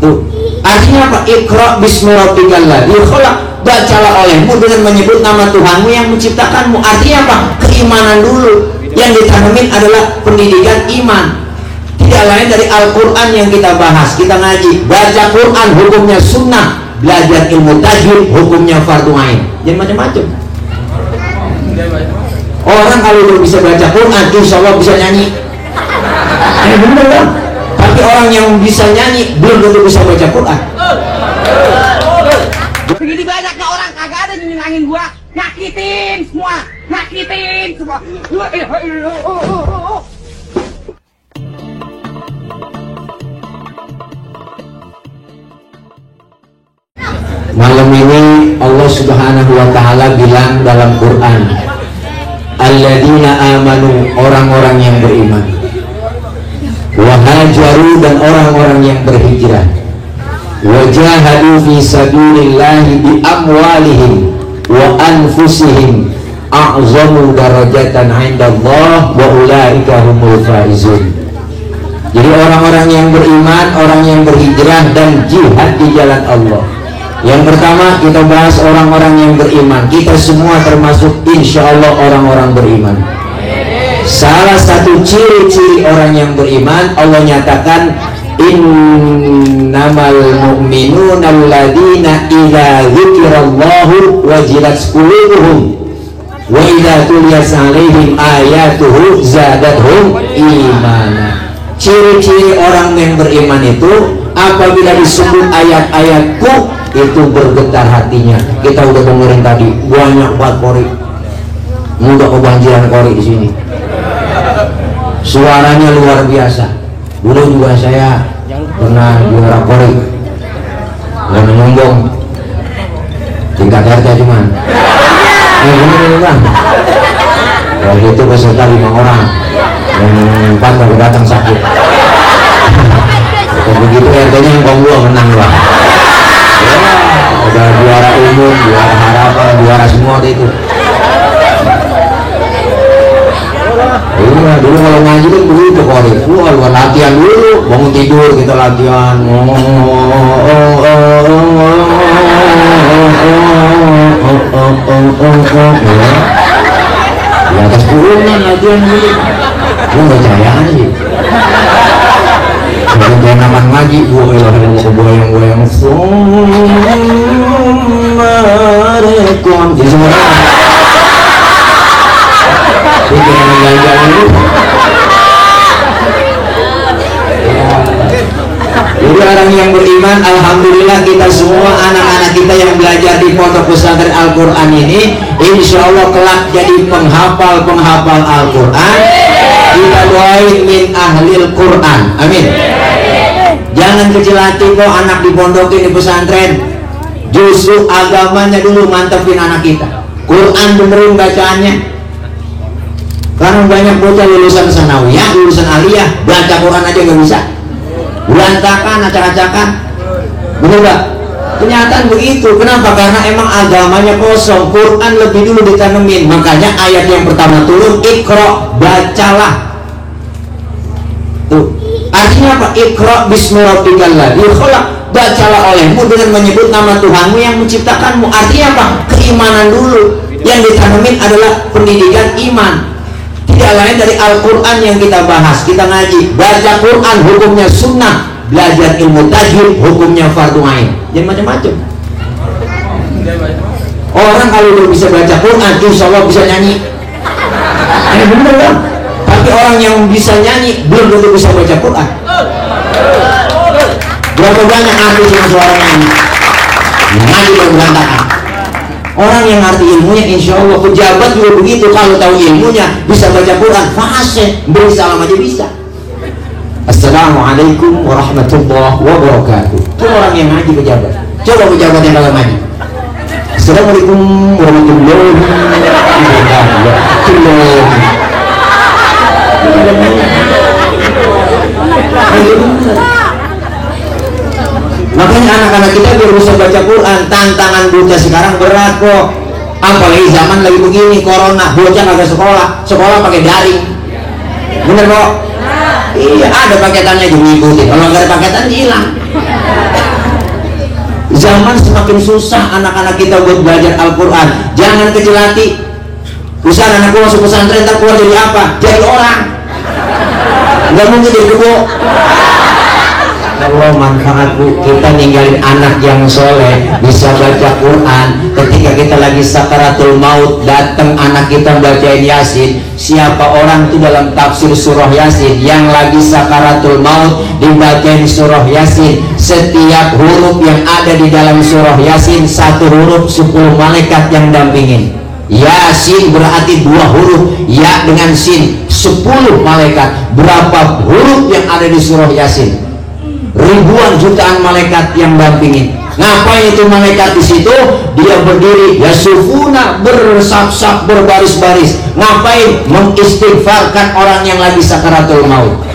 Tuh, artinya apa? Iqra bismi rabbikal ladzi khalaq. Bacalah olehmu dengan menyebut nama Tuhanmu yang menciptakanmu. Artinya apa? Keimanan dulu. Yang ditanamin adalah pendidikan iman. Tidak lain dari Al-Quran yang kita bahas, kita ngaji. Baca Quran hukumnya sunnah, belajar ilmu tajwid hukumnya fardu ain. Jangan macam-macam. Orang kalau udah bisa baca Quran, insya Allah bisa nyanyi. Bener kan? Tapi orang yang bisa nyanyi belum tentu bisa baca Quran. Begini banyaknya orang kagak ada nyenangin gua, nyakitin semua. Malam ini Allah Subhanahu wa Ta'ala bilang dalam Quran, alladzina amanu, orang-orang yang beriman, wa hajaru, dan orang-orang yang berhijrah, wajahadu fi sabilillahi bi amwalihim wa anfusihim a'zamu darajatan 'indallah wa ulaika humul faizun. Jadi orang-orang yang beriman, orang yang berhijrah dan jihad di jalan Allah. Yang pertama kita bahas orang-orang yang beriman. Kita semua termasuk insya Allah orang-orang beriman. Salah satu ciri-ciri orang yang beriman, Allah nyatakan innamal mu'minuna alladzina idza dzukirallahu wajilat qulubuhum wa idza tuliyat 'alaihim ayatuhu zadatuhum imana. Ciri-ciri orang yang beriman itu apabila disebut ayat-ayatku itu bergetar hatinya. Kita udah dengerin tadi banyak banget kori, mudah kebanjiran kori di sini. Suaranya luar biasa. Dulu juga saya pernah juara kori, nggak nyombong, tingkat RT cuman. Ini bang, waktu itu peserta 5 orang, yang 4 baru datang sakit. Begitu RT-nya yang gua menang bang. Udah juara umum, juara harapan, juara semua itu. Iya, dulu kalau ngaji kan begitu kori. Luar latihan dulu, bangun tidur kita latihan. Di atas turunan latihan dulu. Lu nggak percayaan sih. Kalau dia naman ngaji, goyang-goyang jadi semua jadi orang yang beriman, alhamdulillah kita semua anak-anak kita yang belajar di pondok pesantren Al-Quran ini insya Allah kelak jadi penghafal Al-Quran. Kita doain min ahlil Quran, amin. Jangan kecil hati kok anak dipondokin di pesantren. Justru agamanya dulu mantepin anak kita. Quran benerin bacaannya. Karena banyak bocah lulusan sanawiyah, lulusan aliyah, baca Quran aja nggak bisa. Berantakan, acak-acakan. Bener gak? Kenyataan begitu. Kenapa? Karena emang agamanya kosong. Quran lebih dulu ditanemin. Makanya ayat yang pertama turun, Iqra, bacalah. Tuh. Artinya apa? Iqra bismi rabbikal ladzi khalaq. Bacalah olehmu dengan menyebut nama Tuhanmu yang menciptakanmu. Artinya apa? Keimanan dulu. Yang ditanemin adalah pendidikan iman. Tidak lain dari Al-Quran yang kita bahas, kita ngaji. Baca Quran hukumnya sunnah, belajar ilmu tajwid hukumnya fardu ain. Jangan macam-macam. Orang kalau udah bisa baca Quran, insya Allah bisa nyanyi. Bener kan? Tapi orang yang bisa nyanyi belum tentu bisa baca Quran. Berapa banyak artis yang suara nyanyi? Nyanyi dan berantakan. Orang yang ngerti ilmunya insya Allah, pejabat juga begitu, kalau tahu ilmunya bisa baca Quran, fasih, beri salam aja bisa. Assalamualaikum warahmatullahi wabarakatuh. Itu orang yang ngaji pejabat. Coba pejabat yang dalam ngaji. Assalamualaikum warahmatullahi wabarakatuh. Makanya anak-anak kita biar bisa baca Quran. Tantangan bocah sekarang berat kok. Apalagi zaman lagi begini, corona, bocah nggak sekolah pakai daring. Bener kok? Iya, ada paketannya juga ngikutin. Kalau nggak ada paketan hilang. Zaman semakin susah anak-anak kita buat belajar Al-Quran. Jangan kecil hati. Usaha anakku masuk pesantren, tak keluar jadi apa? Jadi orang. Nggak mungkin jadi kebo. Allah manfaat Bu, kita ninggalin anak yang soleh bisa baca Quran. Ketika kita lagi sakaratul maut, datang anak kita bacain Yasin. Siapa orang itu dalam tafsir surah Yasin yang lagi sakaratul maut dibacain surah Yasin, setiap huruf yang ada di dalam surah Yasin, satu huruf 10 malaikat yang dampingin. Yasin berarti 2 huruf, ya dengan sin 10 malaikat. Berapa huruf yang ada di surah Yasin? Ribuan jutaan malaikat yang dampingin. Ngapain itu malaikat di situ? Dia berdiri, yasufuna, bersap-sap, berbaris-baris. Ngapain? Mengistighfarkan orang yang lagi sakaratul maut.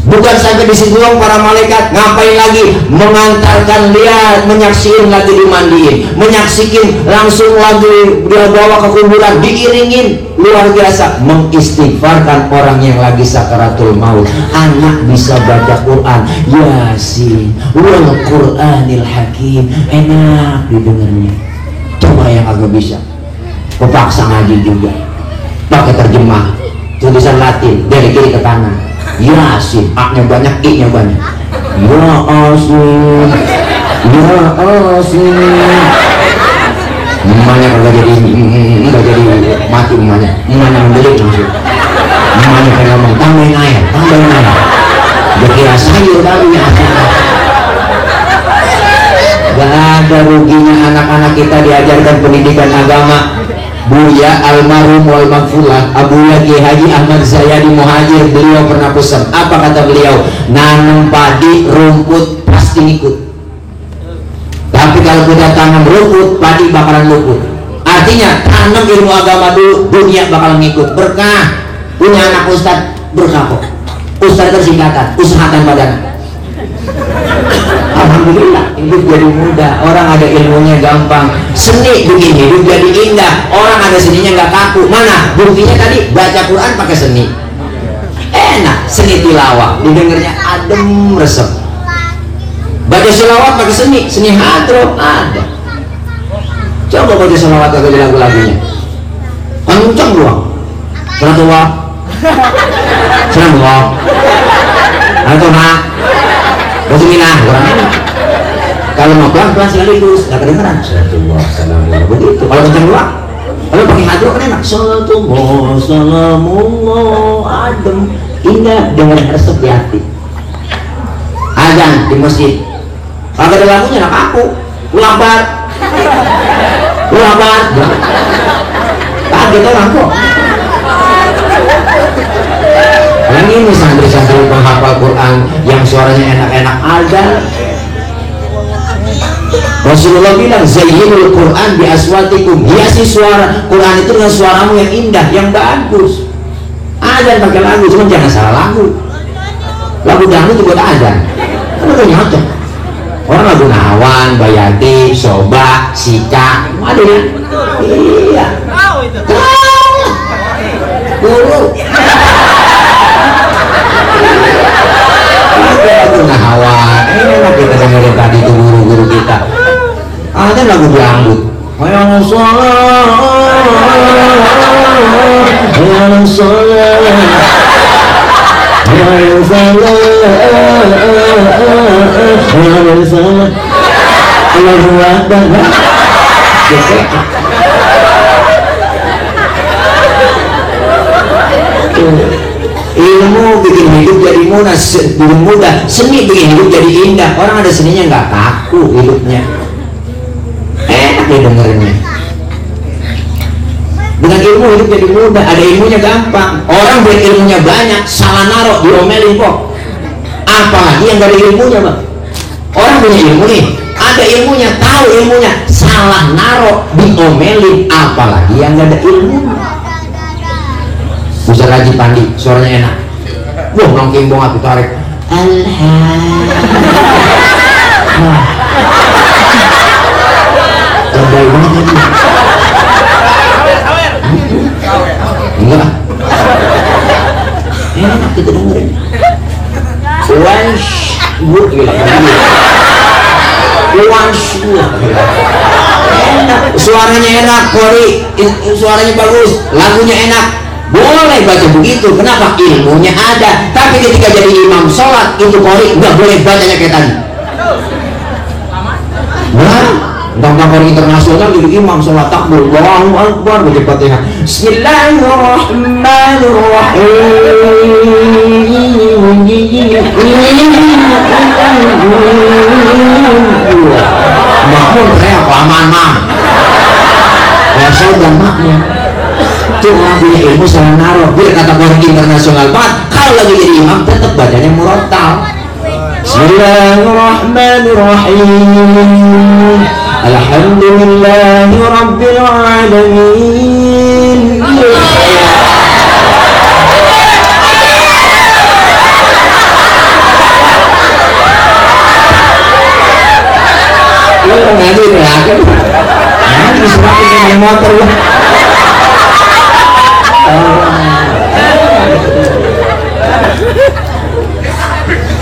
Bukan sampai di situ doang para malaikat, ngapain lagi? Mengantarkan, lihat, menyaksikan lagi dimandiin, menyaksikan langsung lagi dia bawa ke kuburan, diiringin, luar biasa. Mengistighfarkan orang yang lagi sakaratul maut. Anak bisa baca Quran, Yasin, wal Quranil Hakim, enak didengarnya. Coba yang agak bisa, kepaksa ngaji juga, pakai terjemah, tulisan Latin dari kiri ke kanan. Yasin, A-nya banyak, I-nya banyak. Yasin, Yasin. Emaknya kagak jadi, enggak jadi mati emaknya. Emaknya mendelik langsung. Emaknya kayak ngomong, tambahin air, tambahin air. Dia kira sayur kali ya. Gak ada ruginya anak-anak kita diajarkan pendidikan agama. Buya almarhum wal maghfurlah Abuya Kiai Haji Ahmad Zayadi Muhajir, beliau pernah pesan, apa kata beliau? Nanam padi, rumput pasti ngikut. Tapi kalau kita tanam rumput, padi bakalan luput. Artinya tanam ilmu agama dulu, dunia bakalan ngikut. Berkah. Punya anak ustad, berkah kok. Ustad itu singkatan, usahakan badan. Alhamdulillah hidup jadi mudah, orang ada ilmunya gampang. Seni bikin hidup jadi indah, orang ada seninya nggak kaku. Mana buktinya tadi baca Quran pakai seni, enak. Seni tilawah didengarnya adem resep. Baca selawat pakai seni, seni hadroh ada. Coba baca selawat pakai lagu-lagunya kencang doang. Salatullah, salamullah, Alhamdulillah, Bismillah, kurang enak. Kalau mau pelan-pelan sekaligus, nggak kedengeran. Salatullah, salamullah, begitu. Kalau kencang doang, kalau pakai hadroh kan enak. Salatullah, salamullah, adem, indah, dengan resep di hati. Azan di masjid, kalau ada lagunya nak aku, ulabar, kaget orang kok. Yang ini santri-santri penghafal Quran yang suaranya enak-enak ada. Rasulullah bilang, zayyinul Quran bi aswatikum, hiasi suara Quran itu dengan suaramu yang indah, yang bagus. Azan pakai lagu, cuma jangan salah lagu. Lagu dangdut juga azan, kan udah nyocok. Orang lagu Nawan, Bayati, Soba, Sika, ada ya? Iya. Guru. Lagu Nawan, enak kita dengerin tadi itu guru-guru kita. Ada lagu dangdut. Yang sholat, yang sholat, yang sholat, Allahu Akbar. Ilmu bikin hidup jadi mudah, seni bikin hidup jadi indah. Orang ada seninya nggak kaku hidupnya, enak ya dengernya. Dengan ilmu hidup jadi mudah, ada ilmunya gampang. Orang berilmunya banyak, salah naruh diomelin kok. Apalagi yang gak ada ilmunya bang. Orang punya ilmu nih, ada ilmunya, tahu ilmunya, salah naruh diomelin. Apalagi yang gak ada ilmunya. Bisa Haji Pandi, suaranya enak. Wah, nongking bong aku tarik. Alhamdulillah. Terbaik banget lagi. Enggak. Enak kita dengerin. Wash, bu, gila. Suaranya enak, Kori, suaranya bagus, lagunya enak, boleh baca begitu. Kenapa? Ilmunya ada. Tapi ketika jadi imam sholat itu Kori nggak boleh bacanya kayak tadi. Nah, Kori internasional jadi imam sholat takbir, Allahu Akbar, baca Fatihah, Bismillahirrahmanirrahim. Makmur saya kelamaan mah. Saya udah makmur. Itu orang punya ilmu salah naruh. Biar kata Kori internasional banget. Kalau lagi jadi imam tetap badannya murotal. Bismillahirrahmanirrahim. Alhamdulillahi Rabbil Alamin. Ngadu ya kan? Nah, diserahin dengan motor lah.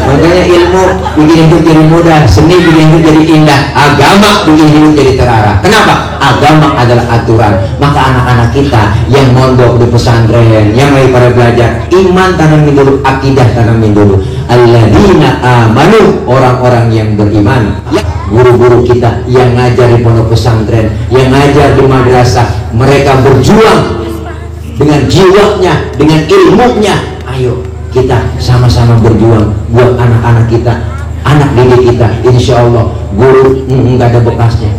Makanya ilmu bikin hidup jadi mudah, seni bikin hidup jadi indah, agama bikin hidup jadi terarah. Kenapa? Agama adalah aturan. Maka anak-anak kita yang mondok di pesantren, yang lagi pada belajar, iman tanamin dulu, akidah tanamin dulu. Alladzina amanu, orang-orang yang beriman. Guru-guru kita yang ngajar di pondok pesantren, yang ngajar di madrasah, mereka berjuang dengan jiwanya, dengan ilmunya. Ayo kita sama-sama berjuang buat anak-anak kita, anak didik kita. Insya Allah guru nggak ada bekasnya,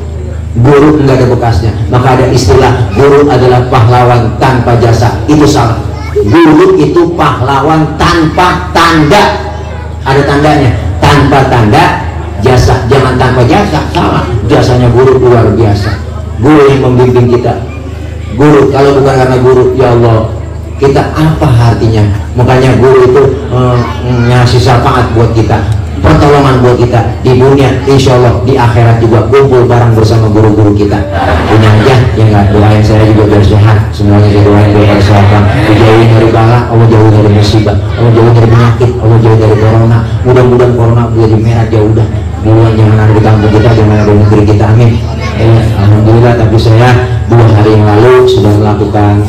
guru nggak ada bekasnya. Maka ada istilah guru adalah pahlawan tanpa jasa. Itu salah. Guru itu pahlawan tanpa tanda. Ada tandanya, tanpa tanda jasa, jangan tanpa jasa. Salah. Jasanya guru luar biasa. Guru yang membimbing kita. Guru, kalau bukan karena guru, ya Allah, kita apa artinya? Makanya guru itu ngasih syafaat buat kita, pertolongan buat kita di dunia, insya Allah di akhirat juga kumpul bareng bersama guru-guru kita. Punya aja ya nggak, doain saya juga biar sehat, semuanya saya doain biar kesehatan, dijauhin dari bala, Allah jauh dari musibah, Allah jauh dari penyakit, Allah jauh dari corona. Mudah-mudahan corona jadi merah jauh dah. Duluan jangan ada di kampung kita, jangan ada di negeri kita, amin. Alhamdulillah. Tapi saya 2 hari yang lalu sudah melakukan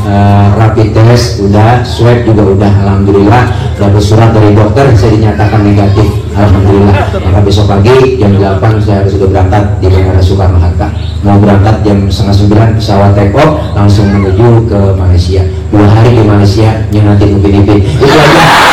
rapid test, udah swab juga udah, alhamdulillah. Dapat surat dari dokter, saya dinyatakan negatif, alhamdulillah. Maka besok pagi jam 8 saya harus sudah berangkat di Bandara Soekarno Hatta. Mau berangkat jam 8:30 pesawat take off langsung menuju ke Malaysia. 2 hari di Malaysia, yang nanti Upin Ipin. Itu aja.